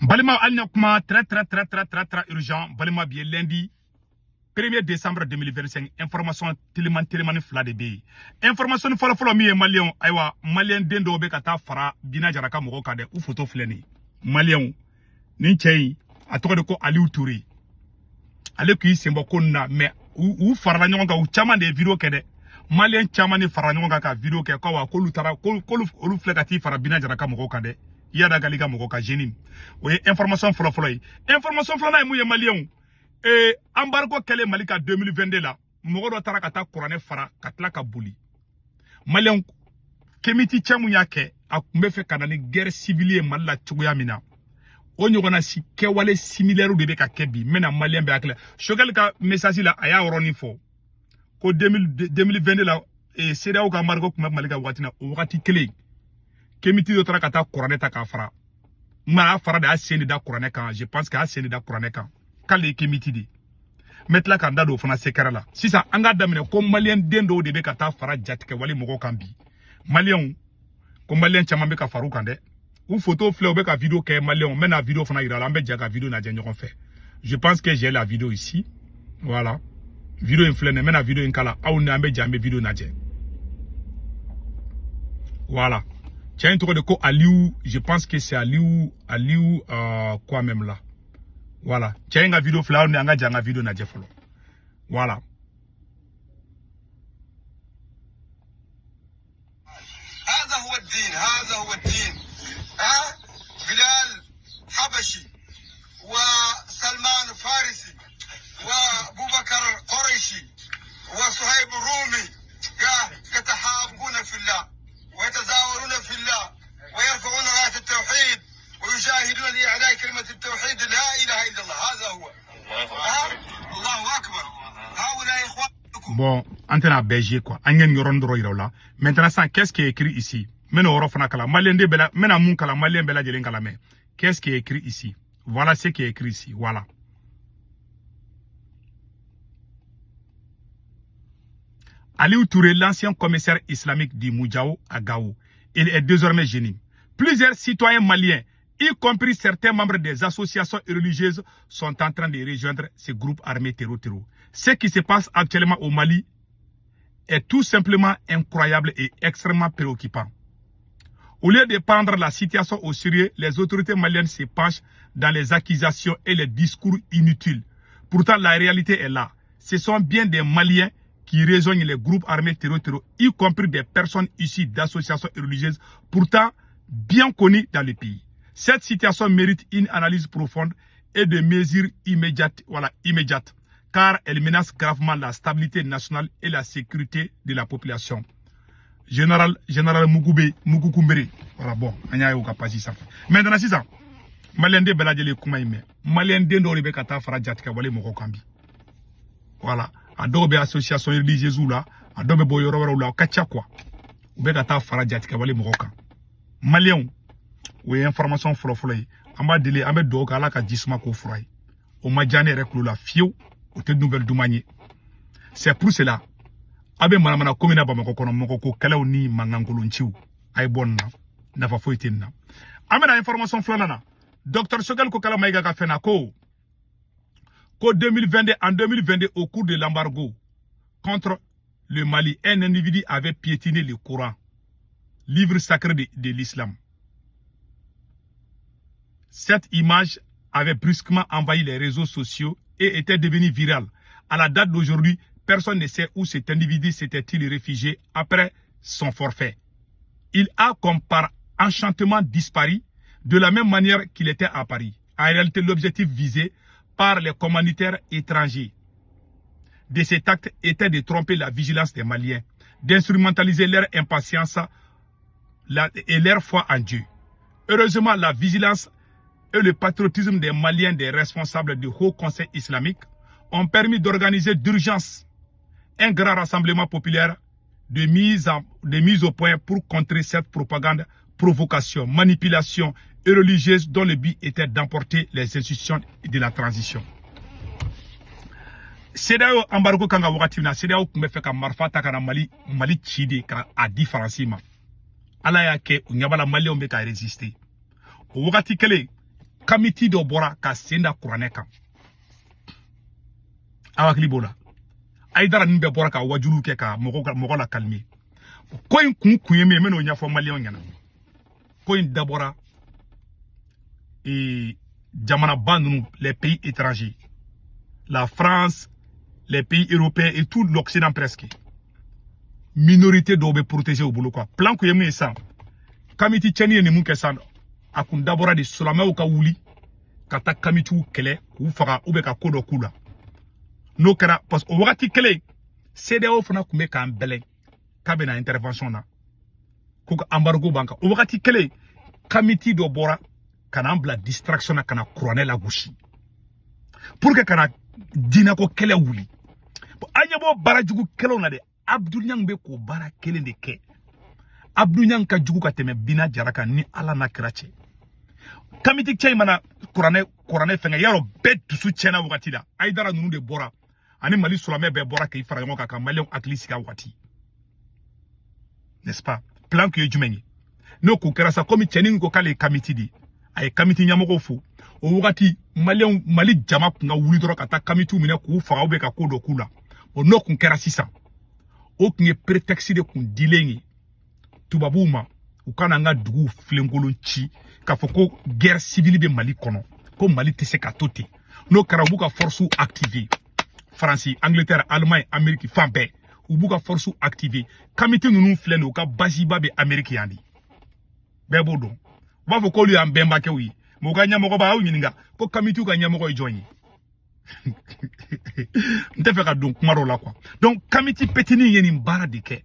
Balima hali na kuma très très très très très très urgent. Balima bi ye lundi 1er décembre 2025. Information teliman telimani fila de bɛ yen. Information fɔlɔ fɔlɔ min ye maliyɛnw, ayiwa maliyɛn den dɔw bɛ ka taa fara Bina Jara ka mɔgɔw kan dɛ, u photo filɛ nin ye. Maliyɛnw, nin cɛ in a tɔgɔ de ko Aliou Touré, ale k'i sen bɔ ko nin na, mais u farala ɲɔgɔn kan, u caman de ye vidéo kɛ dɛ. Maliyɛn caman de farala ɲɔgɔn kan ka vidéo kɛ ko awa k'olu taara k'olu olu filɛ ka t'i fara Bina Jara ka mɔgɔw kan dɛ, Iyad Ag Ghali ka mɔgɔw kan jeune. O ye information fɔlɔ fɔlɔ ye. Information filanan ye mun ye maliyɛnw? Embargo kɛlen Mali ka 2022 la, mɔgɔ dɔ taara ka taa kuranɛ fara ka tila ka boli. Maliyɛnw, Kemiti cɛ mun y'a kɛ, a tun bɛ fɛ ka na ni guerre civile ye Mali la cogoya min na, o ɲɔgɔnna si kɛwale similaire de bɛ ka kɛ bi. N bɛna maliyɛn bɛɛ hakili la. Choguel ka message la, a y'a yɔrɔnin fɔ ko 2022 la, CEDEAO ka embargo tun bɛ Mali ka waati na, o wagati kelen Kemiti dɔ taara ka taa kuranɛ ta k'a fara. Nka a fara de, a sen de da kuranɛ kan. Je pense que a sen de da kuranɛ kan k'ale ye Kemiti de. N bɛ tila k'an da don o fana secret la. Sisan an k'a daminɛ ko maliyɛn den dɔw de bɛ ka taa fara jatigɛwale mɔgɔw kan bi. Maliyɛnw, ko maliyɛn caman bɛ ka far'u kan dɛ. U photo filɛ, u bɛ ka vidéo kɛ maliyɛnw. N bɛna vidéo fana yira la, an bɛ jɛ ka vidéo lajɛ ɲɔgɔn fɛ. Je pense que j'ai la vidéo ici. Voilà. Vidéo in filɛ nin ye, n bɛna vidéo in kala aw ni an bɛ jɛ an bɛ vidéo lajɛ. Voilà. Cɛ in tɔgɔ de ko Aliou, je pense que c'est Aliou, Aliou quoi même là. Voilà. Cɛ in ka vidéo filɛ, aw ni an ka jɛ an ka vidéo lajɛ fɔlɔ. Voilà. هذا هو الدين، هذا هو الدين. ها بلال حبشي وسلمان فارسي وابو بكر قريشي وصهيب الرومي يتحابون في الله ويتزاورون في الله ويرفعون راية التوحيد ويجاهدون لإعلاء كلمة التوحيد لا إله إلا الله. هذا هو الله أكبر. هؤلاء إخوانكم. Bon, an tɛna bɛɛ jouer quoi. An ye nin yɔrɔnin dɔrɔn yira o la. Maintenant sisan, qu'est-ce qui est écrit ici? N bɛna o yɔrɔ fana kalan. Maliyɛn den bɛɛ la, n bɛna mun kalan maliyɛn bɛɛ lajɛlen kalan mɛ. Qu'est-ce qui est écrit ici? Voilà ce qui est écrit ici. Voilà. Aliou Touré, l'ancien commissaire islamique du Mujao à Gao, il est désormais JNIM. Plusieurs citoyens maliens, y compris certains membres des associations religieuses, sont en train de rejoindre ces groupes armés terro-terro. Ce qui se passe actuellement au Mali est tout simplement incroyable et extrêmement préoccupant. Au lieu de prendre la situation au sérieux, les autorités maliennes se penchent dans les accusations et les discours inutiles. Pourtant, la réalité est là. Ce sont bien des Maliens qui rejoignent les groupes armés terro-terro, y compris des personnes issues d'associations religieuses, pourtant bien connues dans le pays. Cette situation mérite une analyse profonde et des mesures immédiates, voilà, immédiates, car elle menace gravement la stabilité nationale et la sécurité de la population. Général, Général Mougoubé, Mougoukoumbéré. Voilà, bon, an y'a ye o ka page sanfɛ. Maintenant sisan, maliyɛn den bɛɛ lajɛlen kuma in mɛn. Maliyɛn den dɔw de bɛ ka taa fara jatigɛwale mɔgɔw kan bi. Voilà. A dɔw bɛ association religieuse la, a dɔw bɛ bɔ yɔrɔ wɛrɛw la, o ka ca quoi. U bɛ ka taa fara jatigɛwale mɔgɔw kan. Maliyɛnw, o ye information fɔlɔ-fɔlɔ ye. An b'a deli, an bɛ dugawu kɛ Ala ka ji suma k'o fura ye. O ma diya ne yɛrɛ tulo la fiyewu, o tɛ nouvelle duman ye. C'est pour cela, a bɛ manamana ko min na Bamakɔ kɔnɔ, mɔgɔ ko kɛlɛw ni mankankolonciw, a ye bɔ nin na, nafa foyi tɛ nin na. An bɛna information filanan na. Docteur Choguel Kokalla Maïga ka fɛn na ko 2022, en 2022, au cours de l'embargo contre le Mali, un individu avait piétiné le Coran, livre sacré de l'islam. Cette image avait brusquement envahi les réseaux sociaux et était devenue virale. À la date d'aujourd'hui, personne ne sait où cet individu s'était-il réfugié après son forfait. Il a, comme par enchantement, disparu de la même manière qu'il était à Paris. En réalité, l'objectif visé par les commanditaires étrangers de cet acte était de tromper la vigilance des Maliens, d'instrumentaliser leur impatience et leur foi en Dieu. Heureusement, la vigilance et le patriotisme des Maliens, des responsables du Haut Conseil islamique, ont permis d'organiser d'urgence un grand rassemblement populaire de mise au point pour contrer cette propagande, provocation, manipulation et religieuse dont le but était d'emporter les institutions de la transition. CEDEAO embargo kan ka wagati min na, CEDEAO tun bɛ fɛ ka marifa ta ka na Mali ci de ka a di Faransi ma. Ala y'a kɛ u ɲɛ b'a la maliyɛnw bɛ ka résister. O wagati kelen, Kamiti dɔ bɔra ka sen da kuranɛ kan. Aw hakili b'o la. Aïdara ninnu bɛɛ bɔra ka wajulu kɛ ka mɔgɔ la calmer. Ko in kun ye min ye, n bɛ n'o ɲɛfɔ maliyɛnw ɲɛna. Ko in dabɔra jamanaba ninnu, les pays étrangers, la France, les pays européens et tout l'Occident presque. Minorité dɔw bɛ protéger u bolo quoi. Plan kun ye mun ye sisan? Kamiti cɛnni ye nin mun kɛ sisan? A kun dabɔra de silamɛw ka wuli ka taa kamitiw kɛlɛ k'u faga ou bien ka ko dɔ k'u la. N'o kɛra, parce que o wagati kelen CEDEAO fana tun bɛ k'an bɛlɛn k'a bɛ na intervention na, ko ka embargo b'an kan. O wagati kelen kamiti dɔ bɔra ka n'an bila distraction na, ka na kuranɛ lagosi pour que ka na diinɛko kɛlɛ wuli. Bon, an ɲɛ b'o baara jugu kɛlɛw na dɛ. Abdou Niang bɛ k'o baara kelen de kɛ. Abdou Niang ka jugu ka tɛmɛ Bina Jara kan ni Ala n'a kira cɛ. Kamiti cɛ in mana kuranɛ fɛngɛ yarɔ, bɛɛ dusu tiɲɛna wagati la. Aïdara ninnu de bɔra ani Mali silamɛ bɛɛ bɔra k'i fara ɲɔgɔn kan ka maliyɛnw hakili sigi a wagati, n'est-ce pas? Plan kun ye jumɛn ye? N'o kun kɛra sa, komi cɛnin ko k'ale ye kamiti de ye, a ye kamiti ɲɛmɔgɔw fo. O wagati maliyɛnw, Mali jama kun ka wuli dɔrɔn ka taa kamitiw minɛ k'u faga ou bien ka ko dɔ k'u la. Bon, n'o kun kɛra sisan, o kun ye prétexte de kun dilen ye tubabuw ma, u ka n'an ka duguw filenkolon ci k'a fɔ ko guerre civile bɛ Mali kɔnɔ, ko Mali tɛ se ka to ten. N'o kɛra, u b'u ka force activer. Faransi, Angleterre, Allemagne, Amérique, fan bɛɛ u b'u ka force activer. Kamiti ninnu filɛ nin ye, u ka basiba bɛ Amérique yan de, bɛɛ b'o dɔn. U b'a fɔ k'olu y'an bɛnbakɛw ye, mais u ka ɲɛmɔgɔ b'a y'aw ɲininka ko kamitiw ka ɲɛmɔgɔ ye jɔn ye. N tɛ fɛ ka don kuma dɔ la quoi. Donc kamiti petini ye nin baara de kɛ,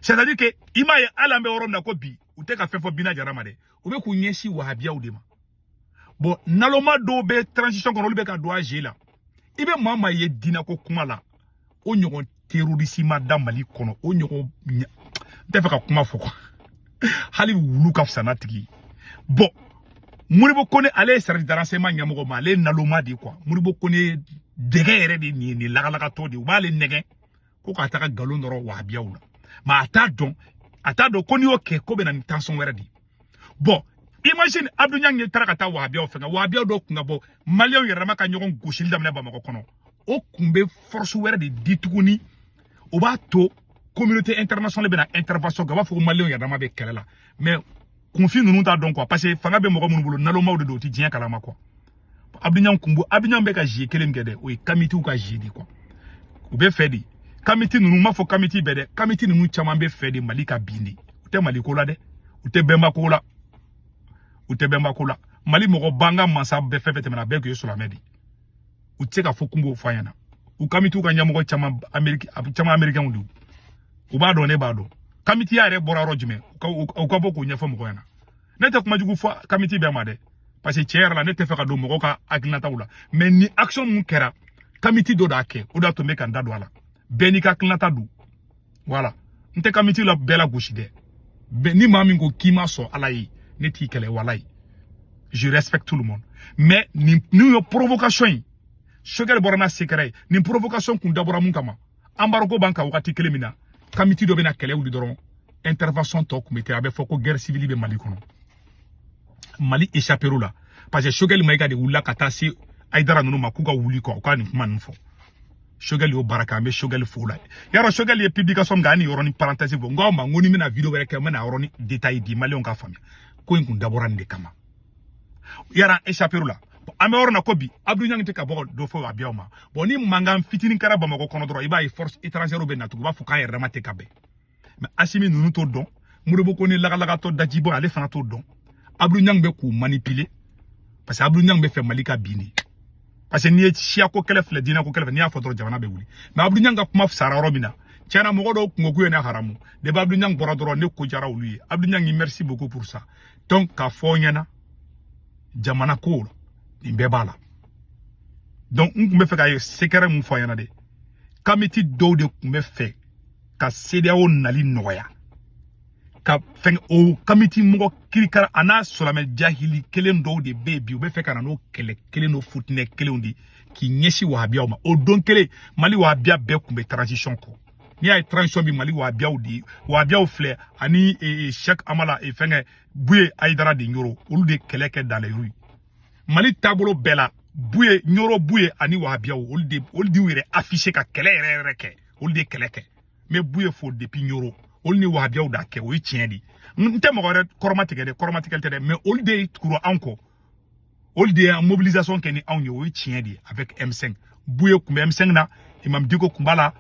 c'est à dire que i m'a ye, hali an bɛ yɔrɔ min na ko bi, u tɛ ka fɛn fɔ Bina Jara ma dɛ, u bɛ k'u ɲɛsin wahabiyaw de ma. Bon, naloma dɔw bɛ transition kɔnɔ, olu bɛ ka don a jeu la. I bɛ maa ye diinɛko kuma la, o ɲɔgɔn terroriste ma da Mali kɔnɔ, o ɲɔgɔn n tɛ fɛ ka kuma fɔ quoi. Hali wulu ka fisa n'a tigi ye. Bon, Modibo Kone, ale ye service de renseignement ɲɛmɔgɔ ma, ale ye naloma de ye quoi. Modibo Kone ye dɛgɛ yɛrɛ de nin ye, nin lagalagatɔ de ye. U b'ale nɛgɛn ko k'a taga nkalon dɔrɔn wahabiyaw la, mais a t'a dɔn ko n'i y'o kɛ, ko bɛ na ni tension wɛrɛ de ye. Bon, imagine Abdou Niang ye taara ka taa wahabiyaw fɛngɛ, wahabiyaw dɔw kun ka bɔ, maliyɛnw yɛrɛ dama ka ɲɔgɔn gosili daminɛ Bamakɔ kɔnɔ. O kun bɛ force wɛrɛ de di tuguni, o b'a to communauté internationale bɛna intervention kɛ, u b'a fɔ ko maliyɛnw yɛrɛ dama bɛ kɛlɛ la. Mais kunfin ninnu t'a dɔn quoi, parce que fanga bɛ mɔgɔ minnu bolo, nalomaw de don, u ti diɲɛ kalama quoi. Abdou Niang kun b'o, Abdou Niang bɛ ka jeu kelen min kɛ dɛ, o ye kamitiw ka jeu de quoi. U bɛ fɛ de kamiti ninnu, n m'a fɔ kamiti bɛɛ dɛ, kamiti ninnu caman bɛ fɛ de Mali ka bin de. U tɛ Mali ko la dɛ, u tɛ bɛnba ko la, u tɛ bɛnba ko la. Mali mɔgɔ ban ka mansa bɛɛ fɛn fɛn tɛmɛna, a bɛɛ tun ye silamɛ de ye. U tɛ se ka fɔ kun b'o fɔ an ɲɛna. U kamitiw ka ɲɛmɔgɔ caman Amérique, caman américains de, u b'a dɔn, ne b'a dɔn. Kamitiya yɛrɛ bɔra yɔrɔ jumɛn? U ka bɔ k'o ɲɛfɔ mɔgɔw ɲɛna. Ne tɛ kuma jugu fɔ kamiti bɛɛ ma dɛ, parce que tiɲɛ yɛrɛ la, ne tɛ fɛ ka don mɔgɔw ka hakilinataw la. Mais ni action mun kɛra, kamiti dɔ de y'a kɛ, o de y'a to n bɛ ka n da don a la. Bɛɛ n'i ka hakilinata don, voilà. N tɛ kamiti la bɛɛ la gosi dɛ. Bɛɛ ni maa min ko k'i ma sɔn Ala ye, ne t'i kɛlɛ, walayi, je respecte tout le monde. Mais nin ye provocation ye. Choguel bɔra n'a secret ye. Nin provocation kun dabɔra mun kama? Embargo b'an kan wagati kelen min na, kamiti dɔ bɛna kɛlɛ wuli dɔrɔn, intervention tɔ kun bɛ kɛ, a bɛ fɔ ko guerre civile bɛ Mali kɔnɔ. Mali échappé la parce que Choguel Maïga de wulila ka taa se Aïdara ninnu ma k'u ka wuli quoi, u ka nin kuma ninnu fɔ. Choguel y'o baara kɛ, an bɛ Choguel fo la. Yarɔ, Choguel ye publication min kɛ, an ni yɔrɔnin parenthèse fɔ, n ko aw ma n ko ni n bɛna vidéo wɛrɛ kɛ, n bɛna yɔrɔnin détail di maliyɛnw ka faamuya. Ko in kun dabɔra nin de kama. Yara échappé la. Bon, an bɛ yɔrɔ na ko bi, Abdou Niang tɛ ka bɔ dɔ fɔ wahabiyaw ma. Bon, ni mankan fitinin kɛra Bamakɔ kɔnɔ dɔrɔn, i b'a ye force étrangère bɛ na tugun, u b'a fɔ k'an yɛrɛ dama tɛ ka bɛn. Mais Assimi ninnu t'o dɔn, Modibo Kone lagalagatɔ dajibɔ, ale fana t'o dɔn. Abdou Niang bɛ k'u manipuler parce que Abdou Niang bɛ fɛ Mali ka bin de, parce que n'i ye siyako kɛlɛ filɛ, diinɛ ko kɛlɛ filɛ, n'i y'a fɔ dɔrɔn jamana bɛ wuli. Mais Abdou Niang ka kuma fisayara yɔrɔ min na, tiɲɛna, mɔgɔ dɔw kun ko k'u ye ne haramu. Depuis Abdou Niang bɔra dɔrɔn, ne ko jara olu ye. Abdou Niang, merci beaucoup pour ça. Donc k'a fɔ ɲɛna, jamana ko nin bɛɛ b'a la. Donc n kun bɛ fɛ ka secret mun fɔ a ɲɛna de, kamiti dɔw de kun bɛ fɛ ka CEDEAO nali nɔgɔya ka fɛn. O kamiti mɔgɔ kirikara a n'a silamɛ jahili kelen dɔw de bɛ yen bi, u bɛ fɛ ka na n'o kɛlɛ kelen n'o futinɛ kelenw de k'i ɲɛsin wahabiyaw ma. O don kelen, Mali wahabiya bɛɛ kun bɛ transition kɔ. N'i y'a ye transition bi, Mali wahabiyaw de ye wahabiyaw filɛ ani Cheikh Amala, fɛngɛ Buye Ayidara de Ɲoro, olu de kɛlɛ kɛ dans les rues. Mali taabolo bɛɛ la, Buye, Ɲɔrɔ Buye ani Wahabiyaw, olu de y'u yɛrɛ affiché ka kɛlɛ yɛrɛ yɛrɛ kɛ. Olu de ye kɛlɛ kɛ. N bɛ Buye fo depuis Ɲɔrɔ. Olu ni Wahabiyaw d'a kɛ, o ye tiɲɛ de ye. N tɛ mɔgɔ wɛrɛ kɔrɔma tigɛ dɛ, kɔrɔma tigɛli tɛ dɛ, mais olu de tugura anw kɔ. Olu de ye mobilisation kɛ ni anw ye, o ye tiɲɛ de ye avec M5. Buye tun bɛ M5 na, Imam Diko tun b'a la,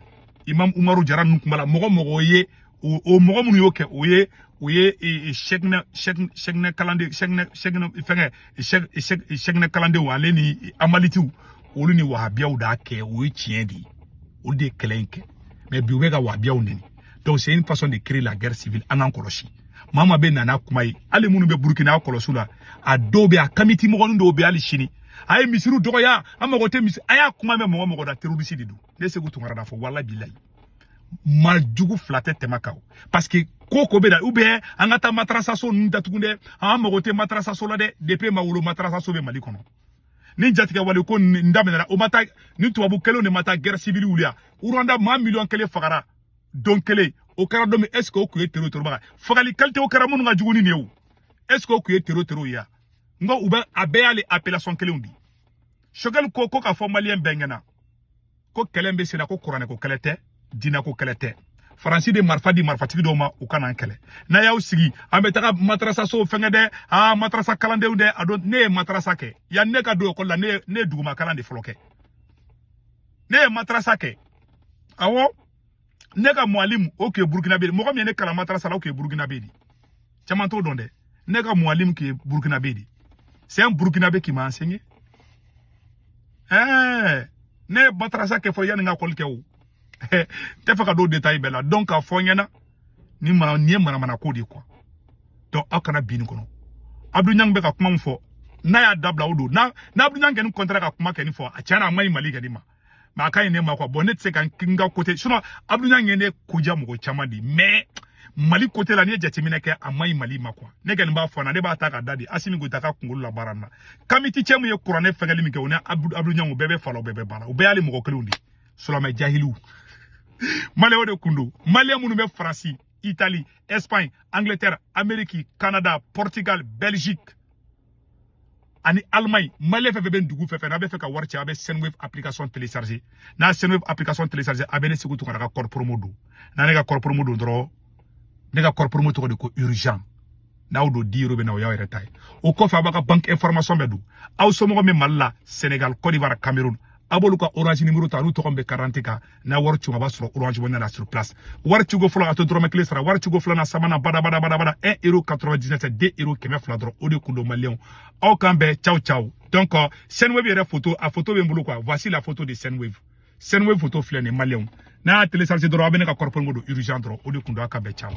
Imam Umaru Jara ninnu tun b'a la. Mɔgɔ mɔgɔ ye o mɔgɔ minnu y'o kɛ, o ye Sɛkinɛ kalanden, Sɛkinɛ fɛngɛ, Sɛkinɛ kalandenw, ale ni Amalitiw, olu ni Wahabiyaw d'a kɛ, o ye tiɲɛ de ye. Olu de ye kɛlɛ in kɛ. Mais bi u bɛ ka Wahabiyaw neni. Donc c'est une façon de créer la guerre civile. An k'an kɔlɔsi. Maa maa bɛ na n'a kuma ye, hali minnu bɛ Burukina, aw kɔlɔsi la, a dɔw bɛ a kamiti mɔgɔnin dɔw bɛ hali sini. A ye misiriw dɔgɔya, an mago tɛ misiri. A y'a kuma mɛn mɔgɔ mɔgɔ da, terroriste de don. Ne Segu Tunkara da fɔ, walahi bilahi. Maa jugu fila tɛ tɛmɛ kan o. Parce que ko ko bɛ na, ou bien an ka taa matarasaso ninnu datugu dɛ, an mago tɛ matarasaso la dɛ. Depuis ma wolo, matarasaso bɛ Mali kɔnɔ. Ni jatigɛ wale ko nin daminɛna, o ma taa ni tubabu kelenw de ma taa guerre civile wuli yan. Rwanda, maa 1 miliyɔn fagara don kelen. O kɛra don min, est ce que o kun ye terro terro fagali qualité? O kɛra minnu ka jugu ni nin ye o, est ce que o kun ye terro terro ye? N ko u bɛ a bɛɛ y'ale appellation kelenw di. Choguel ko ko k'a fɔ maliyɛn bɛɛ ɲɛna ko kɛlɛ bɛ sen na, ko kuranɛ ko kɛlɛ tɛ, diinɛ ko kɛlɛ tɛ. Faransi de marifa di marifatigi dɔw ma, u ka n'an kɛlɛ. N'a y'aw sigi, an bɛ taga matarasaso fɛngɛ dɛ, aa matarasa kalandenw dɛ. A don ne ye matarasa kɛ yan, ne ka don ekɔli la, ne ye duguma kalan de fɔlɔ kɛ. Ne ye matarasa kɛ, awɔ. Ne ka mualimu, o tun ye burukinabe de. Mɔgɔ min ye ne kalan matarasa la, o tun ye burukinabe de. Caman t'o dɔn dɛ. Ne ka mualimu tun ye burukinabe de. C'est un Burkinabé qui m'a enseigné. Ne ye matarasa kɛ fɔlɔ yanni n ka ekɔli kɛ o. N tɛ fɛ ka don détail bɛɛ la. Donc k'a fɔ n ɲɛna, ni mana nin ye manamana ko de ye quoi. Donc aw kana bin nin kɔnɔ. Abdou Niang bɛ ka kuma min fɔ, n'a y'a dabila, o don n'a Abdou Niang kɛ ni contraire ka kuma kɛ nin fɔ, a tiɲɛna, a ma ɲi Mali kɛ nin ma, mais a ka ɲi ne ma quoi. Bon, ne tɛ se ka n ka côté, sinon Abdou Niang ye ne koja mɔgɔ caman de, mais Mali côté la, n'i ye jateminɛ kɛ, a ma ɲi Mali ma quoi. Ne kɔni b'a fɔ na, ne b'a ta ka da di Asimi Goyita ka kunkolo la baara na. Kamiti cɛ mun ye kuranɛ fɛngɛli min kɛ, o ni Abdou Niang, o bɛɛ bɛ fa la, o bɛɛ bɛ baara, o bɛɛ y'ale mɔgɔ kelenw de ye, silamɛ jahiliw. Maliyɛnw de kun don. Maliyɛn minnu bɛ Faransi, Italie, Espagne, Angleterre, Amérique, Canada, Portugal, Belgique ani Allemagne, maliyɛn fɛn fɛn bɛ dugu fɛn fɛn n'a bɛ fɛ ka wari ci, a bɛ Sendwave application télécharger. N'a Sendwave application télécharger, a bɛ ne Segu Tunkara ka code promo don. N'a ne ka code promo don dɔrɔn, ne ka code promo tɔgɔ de ko urgent. N'aw don 10 euros bɛ na, o y'aw yɛrɛ ta ye. O kɔfɛ, a b'a ka banque information bɛɛ don. Aw somɔgɔ min Mali la, Sénégal, Côte d'Ivoire, Cameroun, a b'olu ka Orange numéro ta, n'u tɔgɔ bɛ carte kan. N'a wari ci, a b'a sɔrɔ Orange Money la sur place. Wari ciko fɔlɔ, a tɛ dɔrɔmɛ kelen sara. Wari ciko filanan, sabanan, bada bada bada bada, 1 euro 99, 2 euro, 200 dɔrɔn. O de kun don. Maliyɛnw, aw kan bɛn, ciao ciao. Donc Sendwave yɛrɛ photo, a photo bɛ n bolo quoi. Voici la photo de Sendwave. Sendwave photo filɛ nin ye. Maliyɛnw, n'a y'a télécharger dɔrɔn, a bɛ ne ka code promo don urgent dɔrɔn. O de kun don. Aw ka bɛn, ciao.